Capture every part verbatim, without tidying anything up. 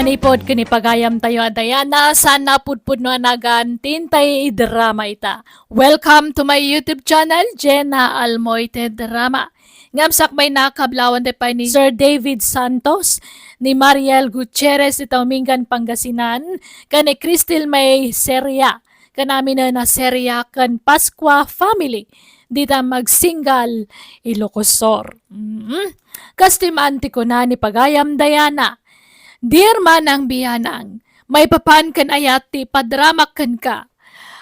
Manipod ken ipagayamtayo a Diana, saan a pudpudno a nagan ti intay idrama ita. Welcome to my YouTube channel, Jenna Almoite Drama. Ngem sakbay, nakablawan tayo pay ni Sir David Santos, ni Mariel Gutierrez ita Umingan, Pangasinan, ken ni Crystal May Seria, ken amin a Seria ken Pascua family, dita Magsingal, Ilocos Sur. Mm. Kas ti maan ti kuna ni pagayam Diana, "Dear manang bianang, maipapan ken ayat ti ipadramak kenka.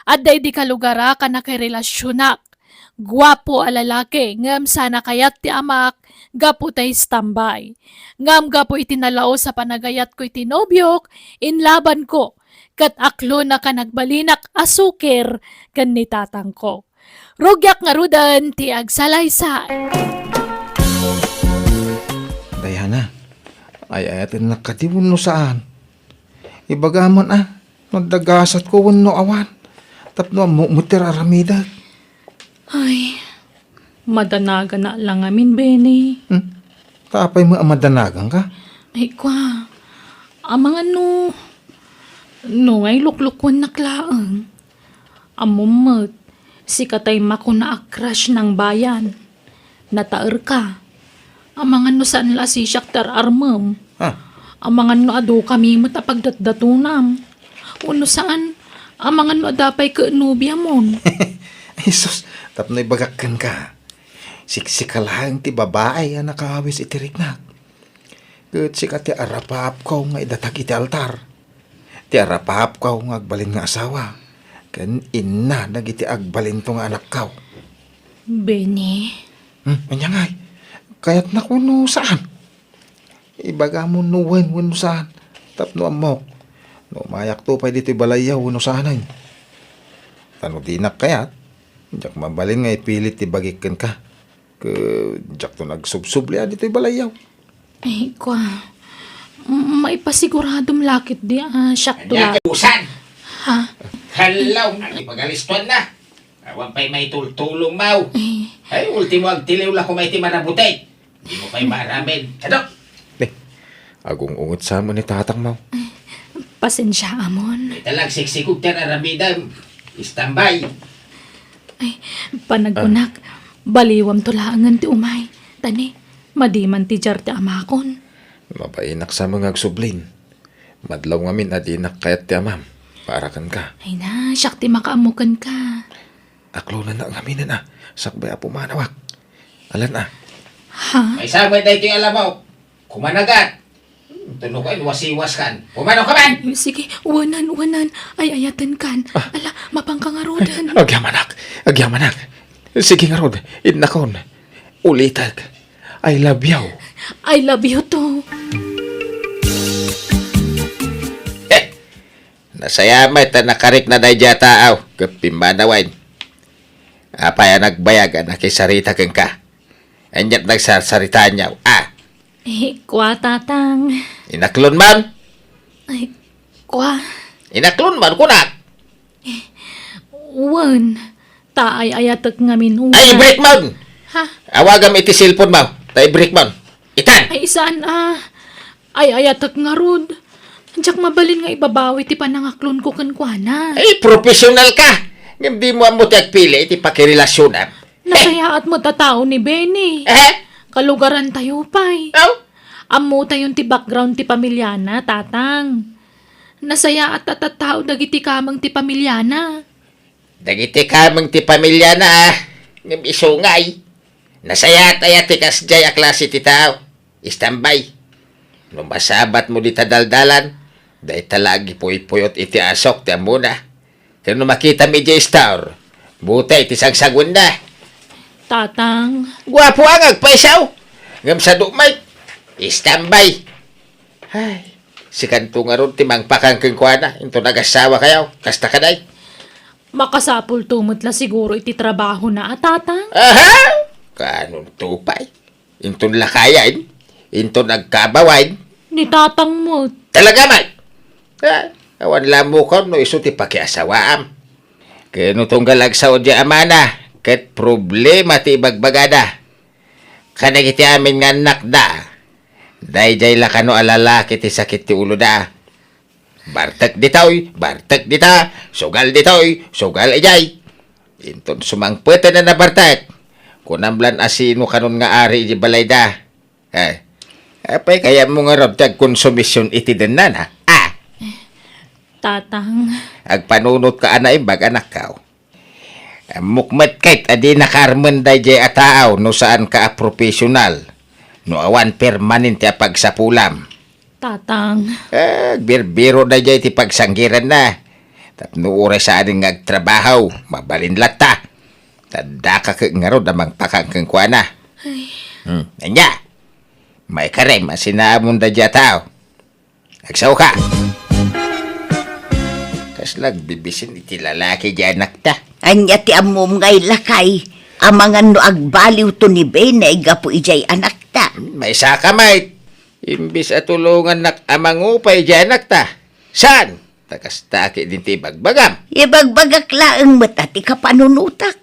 Adda idi kalugara a nakirelasionak. Guapo a lalaki, ngem saan a kayat ti amak gapu ta istambay. Ngem gapu iti nalaus a panagayatko iti nobiok, inlabanko, ket aklona a nagbalinak a sukir ken ni tatangko. Rugiak ngaruden ti agsalaysay." Diana, ay-ayatennak kadi wenno saan? Ibagamon a, no adda gasatko wenno awan. Tapno ammok met ti ar-aramidek. Ay, madanagan la ngamin, Benny. Hmm? Ta apay met a madanaganka? Ay, kua, amangan no, no nga iluklukwennak laeng. Ammom met, sika tay makuna a crush nang bayan. Nataerka. Amangan no saan la a sisiak ti ar-armem. Ah. Amangan no adu kami met a pagdatdatonam. Wenno saan, amangan no adda pay ket nobiamon. Ay, sus, tapno ibagak kenka. Siksika laeng ti babai a nakawis iti riknak. Ket sika ti arapaapko nga idatag iti altar. Ti arapaapko nga agbalin nga asawa, ken inna dagiti agbalinto nga anakko. Benny? Hmm, ania ngay? Kayatnak wenno saan? Ibagam no wen wenno saan, tapno ammok no umayakto pay ditoy balayyo wenno saanen. Ta no dinak kayat, diak mabalin nga ipilit ti bagik kenka. Ket diakto agsubsubli a ditoy balayyo. Ay, kua. M-, maipasiguradom la ketdi a siakto la. Ania ket usan? Ha? Hello, agipagalistuan na. Awan pay maitultulong, maw. Ay. Ay, ultimo agtiliw la koma iti marabutek. Dimo pay maaramid. Ano? Ni, agung-unget sa met ni tatang, maw. Ay, pasensiaamon. Ita la agsiksikog ti ar-aramidem. Istambay. Ay, panagkunak, ah, baliwamto laengen ti umay. Ta ni, madi man ti diar ti amakon. Mabainak sa met nga agsublin. Madlaw ngamin a dinak kayat ti amam para kenka. Ay na, siak ti makaammo kenka. Aklonennak ngaminen a, sakbay a pumanawak. Alan a. Ha? Maysa met daytoy a lamok. Kumanagat. Tuno ka, inwasiwas kan. Pumanaw ka man! Sige, wanan, wanan. Ay-ayaten kan. Ah. Ala, mapanka ngaruden. Agyamanak, agyamanak. Sige ngarud, innakon. Ulitek. I love you. I love you too. Eh, nasaya met ta nakarikna daydiay a tao, ket pimmanawen. Apay a nagbayag a nakisarita kenka? Aniat nagsarsaritaanyo? Ah! Eh, kua, Tatang. Inaklon man? Ay, kua. Inaklon man, kunak? Wen, ta ay-ayatek ngamin una. Ay, i-break mo! Ha? Awagam iti cellphone mo. Ta i-break mo. Itan! Ay, saan a? Ay-ayatek ngarud. Diak mabalin nga ibabawi ti panangaklonko kenkuana. Ay, professional ka! Ngem dimo ammo ti agpili iti pakirelasionam. Nasayaat met a tao ni Benny. Eh? Kalugarantayo pay. Aw? Ammotayon ti background ti pamiliana, Tatang. Nasayaat a tattao dagiti kameng ti pamiliana. Dagiti kameng ti pamiliana, ah, ngem isu ngay. Nasayaat aya ti kasdiay a klase ti tao? Istambay. No masabatmo dita daldalan, dayta la agipuypuyot iti asok ti ammona. Ken no makitam idiay store, butay ti sagsaguenna. Tatang. Guapo nga agpaisaw. Ngem sadu met. Istambay. Ay, sikanto ngarud ti mangpakan kenkuana, inton agasawa kayo, kasta kaday. Makasapulto met la siguro iti trabahona a, Tatang? Aha! Kaanonto pay? Inton lakayen, inton agkaabawen. Ni Tatang met. Talaga met! Ah, awan la mukor no isu ti pakiasawaam. Ken no tunggal agsao diay amana, ket problema ti ibagbagada. Kadagiti amin nga annakda, daydiay la kano a lalaki ti sakit ti uloda. Bartek ditoy, bartek dita, sugal ditoy, sugal idiay. Inton sumangpeten a nabartek, kunam lan a sino kanon nga ari iti balayda. Eh, apay kayatmo ngarud ti agkonsumision iti dennana? Ah! Tatang. Agpanunot ka a naimbag, anakko. Ammok met ket a di nakaarmen daydiay a tao no saan ka a professional, no awan permanente a pagsapulam. Tatang. Eh, agbirbiro daydiay ti pagsanggiranna. Tapno uray saanen nga agtrabaho, mabalin latta. Ta daka ket ngarud a mangpakan kenkuana. Ay. Hmm, ania? Maikarem a sinaamon daydiay a tao. Agsaoka! Kasla agbibisin iti lalaki diay anakta. Ania ti ammom ngay, lakay, amangan no agbaliwto ni Benay gapu idiay anakta? Maisaka met. Imbes a tulongannak a mangupay diay anakta, saan? Ta kasta ketdin ti ibagbagam. Ibagbagak laeng met a ti kapanunotak.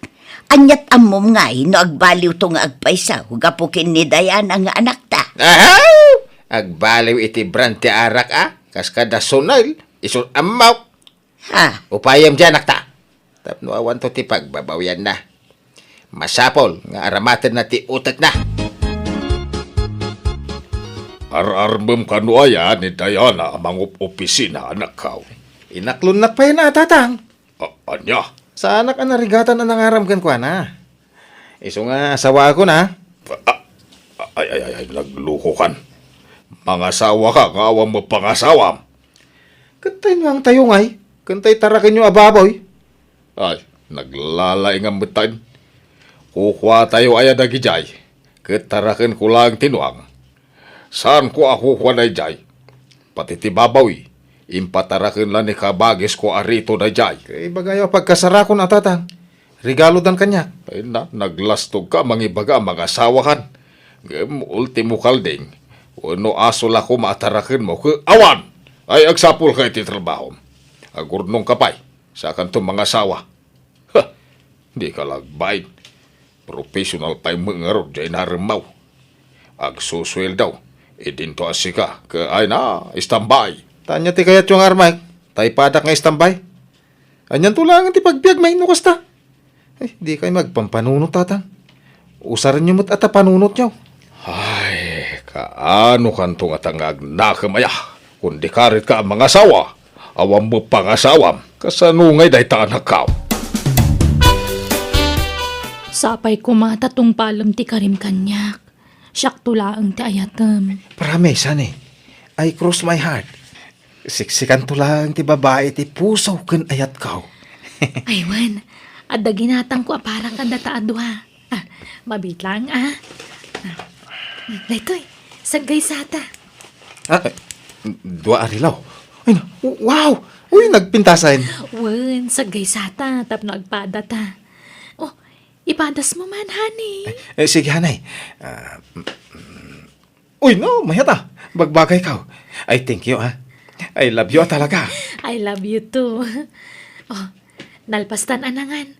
Aniat ammom ngay no agbaliwto nga agpayso gapu ken ni Diana nga anakta? Ahaw! Agbaliw iti brand ti arak a, kas kada Sunil, isu ammok. Ha? Upayem diay anakta. Tapno awanto ti pagbabawianna. Masapul nga aramatenna ti utekna. Ar-armem kano aya ni Diana a mangup-opisina, anakko? Inaklonnak pay na, tatang. A-, ania? Saanak a narigatan a nangaram kenkuana. Isu nga asawaakon, a. A-, ay, ay, ay, ay, naglukokan. Mangasawaka nga awan met pangasawam. Ket tay nuangtayo ngay, ken tay tarakenyo a baboy? Ay, naglalaingam metten. Kukuatayo aya dagidiay, ket tarakenko laeng ti nuang. Saanko a kukua daydiay. Pati ti babawi, impataraken la ni kabagisko a Rito daydiay. Ibagayo a pagkasarakon a, tatang. Regalodan kaniak. Ay na, naglastogka a mangibaga a mangasawakan. Ngem ultimo kalding, wenno aso la koma a tarakenmo ket awan! Ay, agsapulka iti trabahom. Agurnongka pay, saakanto mangasawa. Ha! Dika la agbain. Professional pay met ngarud diay inaremmo. Agsusueldo, idinto a sika, ket ay na, istambay. Ta ania ti kayatyo nga armek? Ta ipadak nga istambay? Anianto laeng ti pagbiagmi no kasta? Ay, dikay agpampanunot, tatang. Usarenyo met a ta panunotyo. Ay, kaano kanto ngata nga agnakem aya? Kundi karit ka a mangasawa, awan met pangasawam. Kasano ngay dayta, anakko? Sapay koma ta tungpalem ti karim kaniak. Siakto laeng ti ayatem. Promise, honey. I cross my heart. Siksikanto laeng ti babai ti puso ken ayatko. Ay, wen, adda ginatangko a para kadata a dua. Ah, mabiit laeng, a. Ah, daytoy, saggaysata. Ah, eh, dua a relo. Ay, na, wow! Uy, nagpintasen. Wen, saggaysata, tapno agpadata. Oh, ipadasmo man, honey. Eh, eh, sige, honey. Ah, mm, mm. Uy, no, mayat a. Bagbagayko. Ay, thank you, a. I love you a talaga. I love you too. Oh, nalpastan a nangan.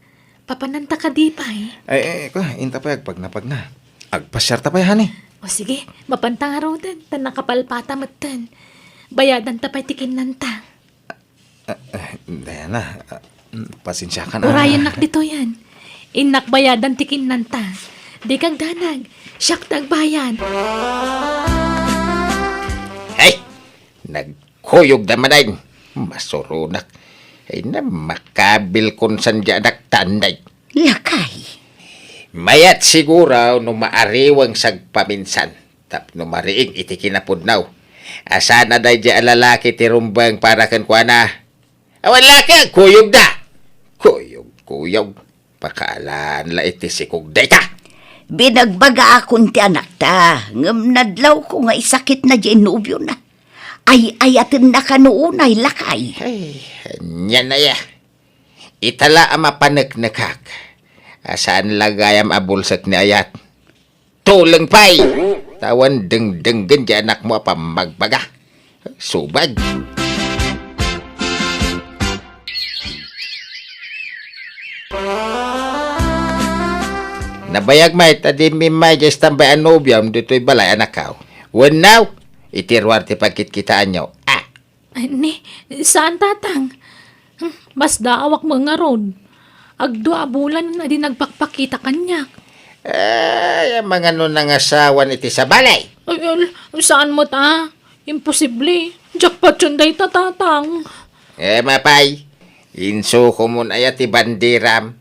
Papananta kadi pay? Ay, ay, ko, inta pay agpagnapagna. Agpasiarta pay, honey. O sige, mapanta ngaruden, ta nakapalpata metten. Bayadanta pay ti kinnanta. Ah, ah, Diana, ah, mm, pasensiakan a. Urayennak ditoyen. Innak bayadan ti kinnanta. Dika agdanag, siak ti agbayad. Hey! Nagkuyogda manen. Masuronak. Ay na, makabilkon san diay anakta, anday. Lakay. Mayat siguro no maariweng sagpaminsan tapno mariing iti kinapudno. Saan a daydiay a lalaki ti rumbeng para kenkuana? Awan laki, agkuyogda. Kuyog, kuyog. Pakaalan la iti sikog dayta. Binagbagaakon ti anakta, ngem nadlawko nga isakitna diay nobiona. Ay-ayatenna kano unay, lakay. Ay, ania aya. Ita la a mapaneknekak. Saan la gayam a bulsek ni ayat. Tuleng pay! Ta awan dengdenggen diay anakmo a pammagbaga. Subag! Nabayag met a dimmi immay diay istambay a nobiom ditoy balay, anakko. Wenno, iti ruar ti pagkitkitaanyo. Ah! Ay, ni, saan, Tatang. Hmm, masdaawak met ngarud. Agdua a bulan a di nagpakpakita kaniak. Ay, amangan no nangasawan iti sabali. Ay, al-, saan met a? Imposible. Jackpot yun dayta, Tatang. Eh, mapay. Insukomon aya ti bandiram.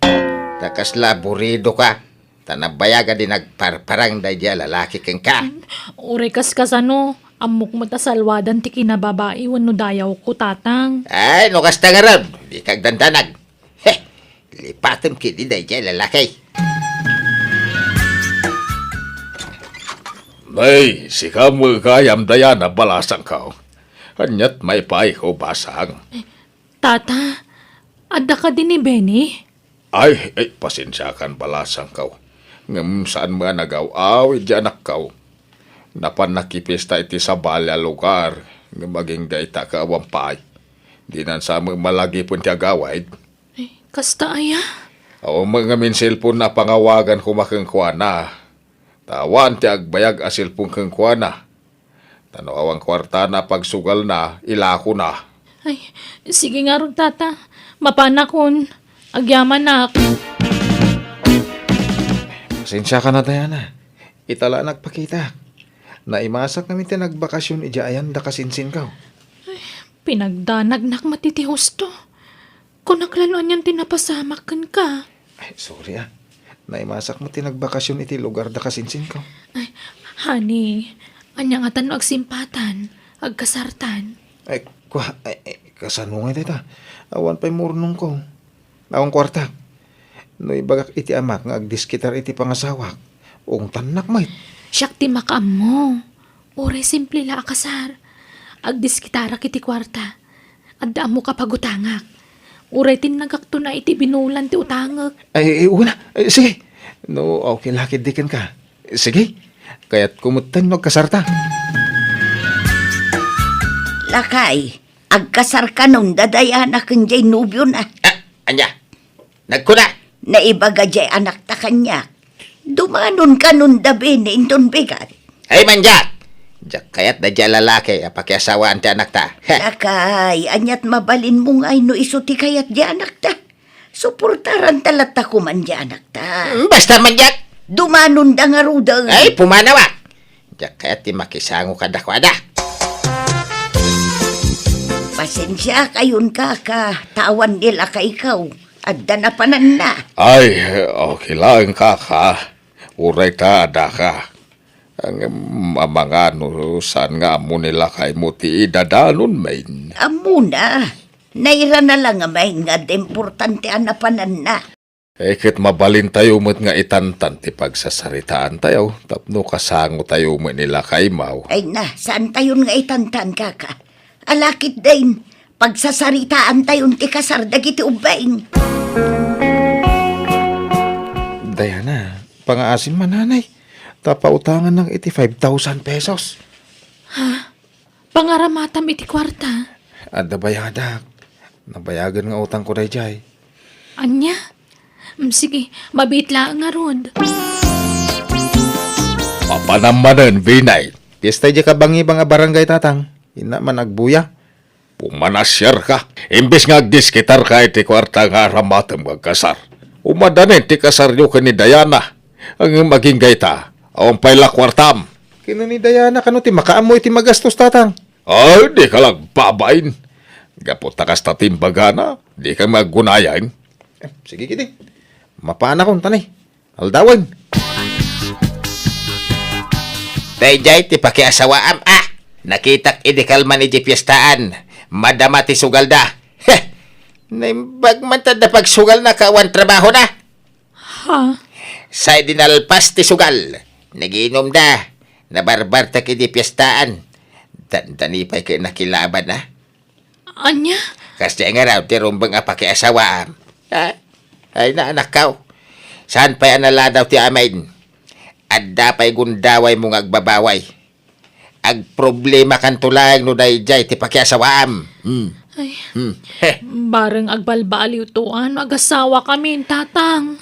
Ta kasla aburido ka. Ta nabayag a di nagparparang daydi a lalaki kenka. Uray kas kasano, ammok met a salwadan ti kinababai wenno dayawko, Tatang. Ay, no kasta ngarud, dika agdandanag. He, lipatem ketdi daydi a lalaki. Nay, sika met gayam, Diana, balasangko. Aniat maipaayko, basang? Tata, adda kadi ni Benny? Ay, ay, pasensiakan, balasangko. Ngem saan met a nagaw-awid ti anakko. Napan nakipista iti sabali a lugar, ngem agingga ita ket awan pay. Dinan sa met malagipen ti agawid. Ay, kasta aya? Awan met ngamin cellphone a pangawagan koma kenkuana. Ta awan ti agbayag a cellphone kenkuana. Ta no awan kuartana a pagsugalna, ilakona. Ay, sige ngarud, Tata. Mapanakon. Agyamanak. Pasensiakan, Diana. Ita la a nagpakita. Naimasak ngamin ti nagbakasyon idiay ayan da kasinsinko. Ay, pinagdanagnak met iti husto. Kunak la no anian ti napasamak kenka. Ay, sorry, ah. Naimasak met ti nagbakasyon iti lugar da kasinsinko. Ay, honey, ania ngata no agsimpatan, agkasartan? Ay, kua, ay, ay, kasano ngay dayta? Awan pay murnongko. Awan kuarta. No ibagak iti amak nga agdiskitar iti pangasawak, ungtannak met. Siak ti makaammo. Uray simple la a kasar. Agdiskitarak iti kuarta. Adda ammok a pagutangak. Uray tinnagakton a iti binulan ti utangek. Ay, ay, una. Ay, sige. No, okay la ketdi kenka. Sige. Kayatko metten no agkasarta. Lakay, agkasar kanon da Diana ken jay nobiona. Ah, ania? Nagkuna? Naibaga jay anakta kaniak. Dumanon kanon da Benny inton bigat. Ay, mandiak! Diak kayat daydi a lalaki a pakiasawaan ti anakta. Heh. Lakay, aniat mabalinmo ngay no isu ti kayat di anakta? Suportaranta latta koman di anakta. Mm, basta mandiak! Dumanon da ngaruden. Ay, pumanawak! Diak kayat ti makisango kadakuada. Pasensiakayon, kaka, ta awan ni lakayko. Adda napananna. Ay, okay laeng, kaka. Uray ta adaka. Ngem amangan no saan nga ammo ni lakaymo ti idadanonmin. Ammona. Nairana la ngamin nga adda importante a napananna. Eh, ket mabalintayo met nga itantan ti pagsasaritaantayo tapno kasangotayo met ni lakaymo. Ay na, saantayon nga itantan, kaka. Ala ketdin, pagsasaritaantayon ti kasar dagiti ubbing. Diana, pangaasim man, nanay. Ta pautangannak iti five thousand pesos. Ha? Pangaramatam iti kuarta? Adda bayadak. Nabayagen nga utangko daydiay. Ania? Mm, sige, mabiit laeng ngarud. Papanam manen, Binay. Fiesta idiay kabangibang a barangay, Tatang. Inna man agbuya. Pumanasiarka. Imbes nga agdiskitarka iti kuarta nga aramatem nga agkasar. Umadanen ti kasaryo ken ni Diana. Ngem agingga ita, awan pay la kuartam. Ken ni Diana, kano ti makaammo iti magastos, Tatang? Ay, dika la agbabain. Gapu ta kasta ti imbagana, dika met aggunayan. Eh, sige, kidi. Mapanakon, tanay. Aldawen. Daydiay ti pakiasawaam, ah! Nakitak idi kalman idiay piestaan. Madama ti sugalda. Heh! Naimbag man ta da pagsugalna ket awan trabahona. Ha? Sa idi nalpas ti sugal, nagiinumda. Nabarbartek idi piestaan. Dandani pay ket nakilaban, ah. Ania? Kasdiay ngarud ti rumbeng a pakiasawaam. Ha? Ay, naanakkaw. Saan pay a naladaw ti amin? Adda pay gundawaymo nga agbabaway. Agproblemakanto laeng no daydiay ti pakiasawaam. Hmm. Ay, hmm. Heh. Bareng agbalbaliwto no agasawakamin, Tatang.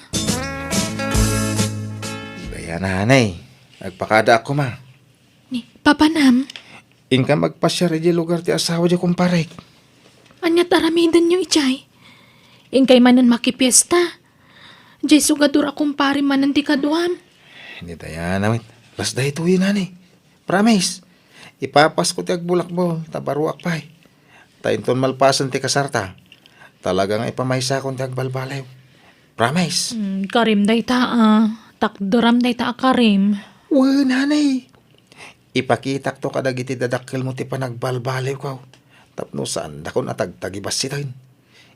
Diana, anay. Agpakadaak koma. Ni, papanam? Inkam agpasiar idiay lugar ti asawa diay kumparek. Ania ti aramidenyo idiay? Inkay manen makipiesta. Diay sugadur a kumpare manen ti kaduam. Ni Diana met. Las daytoy, nanay. Promise. Ipapasko ti agbulakbol, ta baruak pay. Ta inton malpasen ti kasarta, talaga nga ipamaysakon ti agbalbaliw. Promise. Hmm, karim dayta a. Takderam dayta a karim. Wen, nanay. Ipakitakto kadagiti dadakkelmo ti panagbalbaliwko tapno saandakon a tagtagibassiten.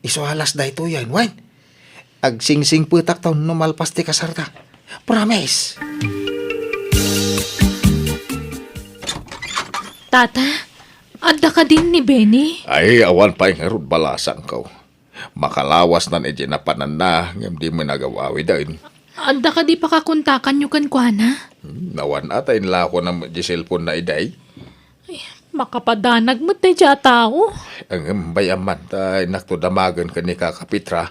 Isu a las daytoyen, wen. Agsingsingpetakto no malpas ti kasarta. Promise! Tata, adda kadin ni Benny? Ay, awan pay ngarud balasangko. Makalawasnan iti napananna, ngem di met nagawawiden. Adda kadi pakakontakanyo kenkuana? Hmm, awan a ta inlako na met di cellphone na iday. Ay, makapadanag met daydiay a tao. Ngem bay-am man, ta innakto damagen ken ni Kaka Petra,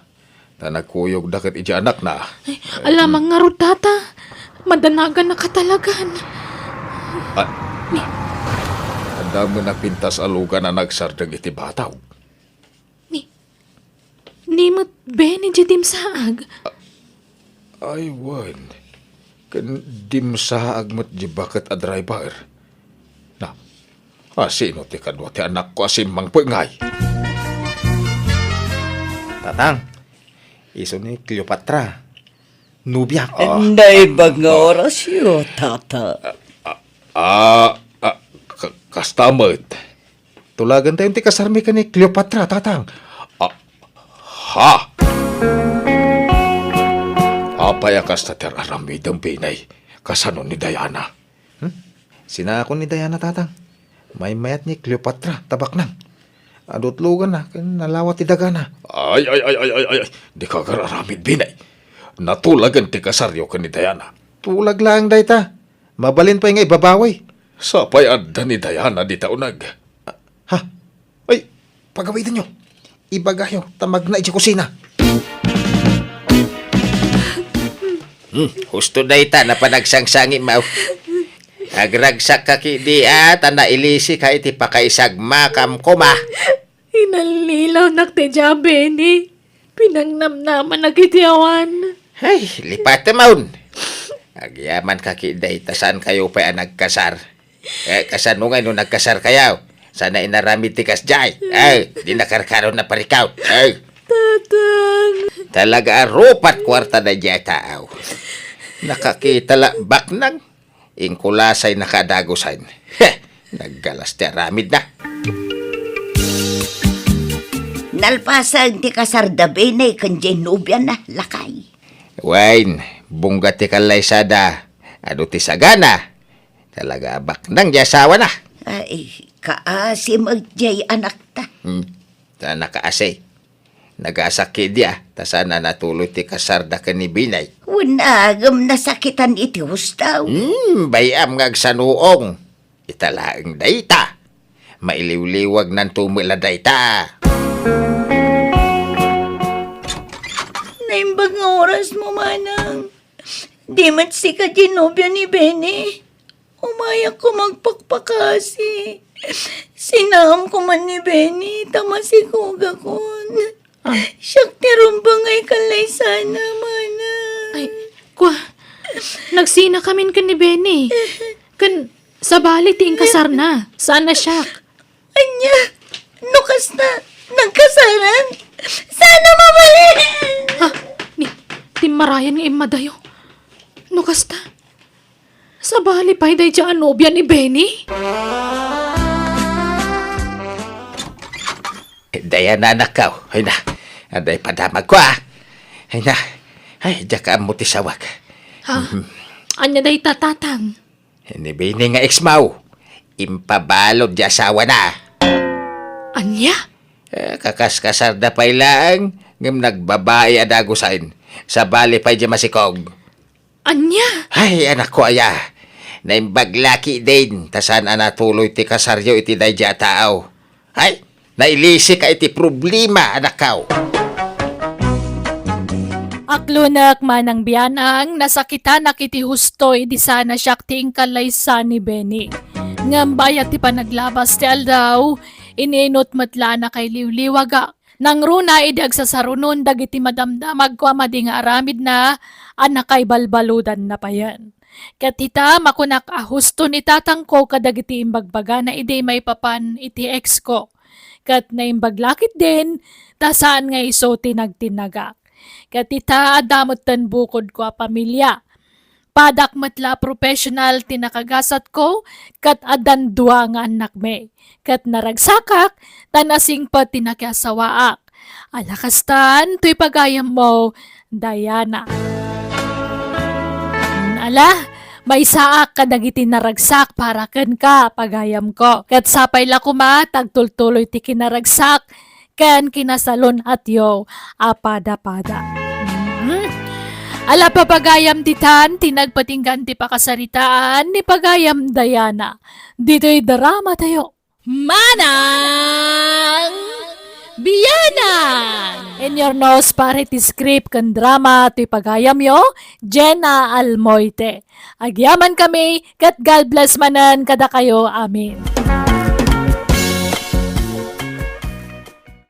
ta nagkuyogda ket idiay anakna. Ay, alamang ngarud, Tata. Madanagan na katalagan. Ah, adda met napintas a lugan a nagsardeng iti bataw. Ni, ni met Benny diay dimsaag. Ay, wen. Ken dimsaag met diay baket a driver. Na, a, sino ti kadua ti anakko a simmangpet ngay? Tatang, isu ni Cleopatra. Nobia. Ah, naimbag nga ah, orasyo, Tata. Ah, ah, ah, ka-, kasta met. Tulagentayon ti kasarmi ken ni Cleopatra, Tatang. Ah, ha? Apay a kasta ti ar-aramidem, Benny? Kasano ni Diana? Hmm? Sinaakon ni Diana, Tatang. Maymayat ni Cleopatra, ta baknang. Adu ti luganna, ken nalawa ti dagana. Ay, ay, ay, ay, ay, ay, ay. Dika agar-aramid, Benny. Natulagen ti kasaryo ken ni Diana. Tulag laeng dayta. Mabalin pay nga ibabawi. Sapay adda ni Diana dita uneg. Ha? Ay, pagawidenyo. Ibagayo, ta magna idiay kusina. Hmm, husto dayta, napanagsangsangi, maw. Agragsak ka kidi a, ta nailisi ka iti pakaisagmakam koma. Inallilawnak ti dia, Benny. Pinangnamnamanak iti awan. Ay, lipatem, awn. Agyaman ka kidi, ta saan kayo pay a nagkasar. Eh, kasano ngay no nagkasar kayo? Sana inaramid ti kasdiay. Ay, di nakarkaro na parikaw. Ay. Tatang. Talaga a rupat kuarta na dia tao. Nakakita la baknang. Inkulasay na kadagusan. Heh! Naggalas ti aramid na. Nalpasen ti kasar da Benny ken diay nobiana, lakay. Wen, bungga ti kallaysada, adu ti sagana. Talaga a baknang diay asawana. Ay, kaasi met diay anakta. Hmm, ta nakaasi. Nagasakit dia, ta saan a natuloy ti kasarda ken ni Benny. Wen, ngem nasakitan iti husto. Hmm, bay-am nga agsanuong. Ita laeng dayta. Mailiwliwagnanto met la dayta. Naimbag nga orasmo, manang. Di met sika ti nobia ni Benny. Umayak koma agpakpakasi. Sinaam koma ni Benny, ta masikogakon. Ah. Siak ti rumbeng a kallaysana, manang. Ay, kua, nagsinakamin ken ni Benny. Ken sabali ti inkasarna, saan a siak. Ania? No kasta, nagkasaran? Saan a mabalin? Ha? Ni, timmarayan nga immadayo. No kasta, sabali pay daydiay a nobia ni Benny? Diana, anakko. Ay na, adda ipadamagko, ah. Ay na, ay, diak ammo ti sawag. Ha? Mhm. Ania dayta, Tatang? Ni Benny nga ex-mo, impabalud ti asawana. Ania? Eh, kakaskasarda pay laeng, ngem nagbabai a dagusen. Sabali pay diay masikog. Ania? Ay, anakko aya. Naimbag la ketdin, ta saan a natuloy ti kasaryo iti daydiay a tao. Ay, nailisi ka iti problema, anakko. Aklonek, Manang Bianang, nasakitanak iti husto idi saan a siak ti inkallaysa ni Benny. Ngem bayat ti panaglabas ti aldaw, ininut met la a nakailiwliwagak. Nangruna idi agsasarunon dagiti madamdamagko a madi nga aramidna a nakaibalbaludanna payen. Ket ita, makunak a husto ni tatangko kadagiti imbagbagana idi maipapan iti ex ko. Ket naimbag la ketdin, ta saan nga isu ti nagtinnagak. Ket ita, adda metten bukodko a pamilia. Padak met la a professional ti nakagasatko, ket addan dua nga annakmi. Ket naragsakak, ta nasingpet ti nakiasawaak. Ala kastan, toy pagayammo, Diana. Ala, maysaak kadagiti naragsak para kenka, pagayamko. Ket sapay la koma, ta agtultuloy ti kinaragsak, ken kinasalun-atyo a pada-pada. Mhm. Ala, pagayam ditan, ti nagpatinggan ti pakasaritaan ni pagayam Diana. Ditoy drama tayo. Manang Bianang! In your nose, pare ti script ken drama, ti pagayamyo, Jenna Almoite. Agyaman kami, ket God bless manen kadakayo. Amen.